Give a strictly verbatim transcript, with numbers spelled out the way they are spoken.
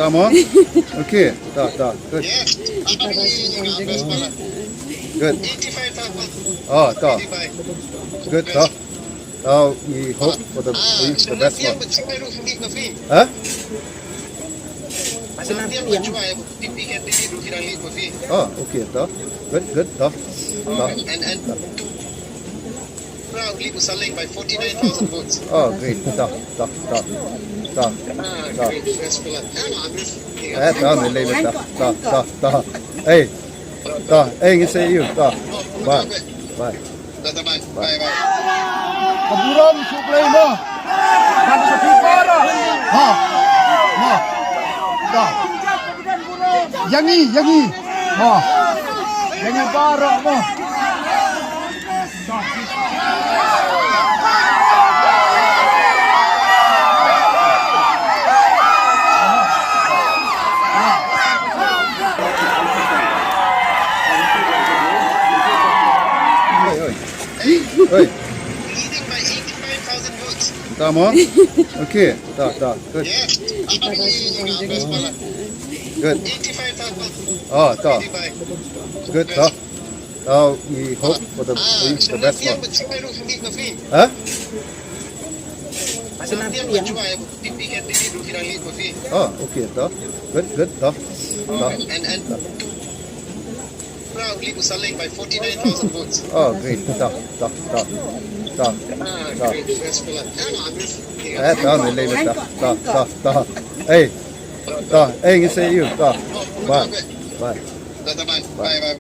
Come on. Okay. Ta, ta. Good. Good. Oh, ta. Good, ta. Ta, we hope for the, the best one. Huh? Oh, okay, ta. Good, good, ta. Ta. Proudly Busaling by forty-nine thousand votes. Oh, great. Ta, ta, ta. Ta. Ta. Eh, ta, me lei ta. Ta, ta, ta. Hey. Ta, hey, ngi say you. Ta. Bye. Bye. Bye. Bye. Ka burom shu Blei mo. Kan sa pi para. Ha. Ha. Ta. Ïa ngi, ïa ngi. Ha. Ïa ngi baroh mo. Oi, oi. Oi. Come on. Okay. Ta, ta. Good. Good. Oh, ta. Good, ta. Ta, we hope for the, the best one. Huh? Oh, okay, ta. Good, good, ta. Ta. Proudly Busaling by forty-nine thousand votes. Oh, great. Ta, ta, ta. Ta. Ta. Eh, ta, me lei ta. Ta, ta, ta. Hey. Ta, hey, ngi say you. Ta. Bye. Bye. Bye. Bye.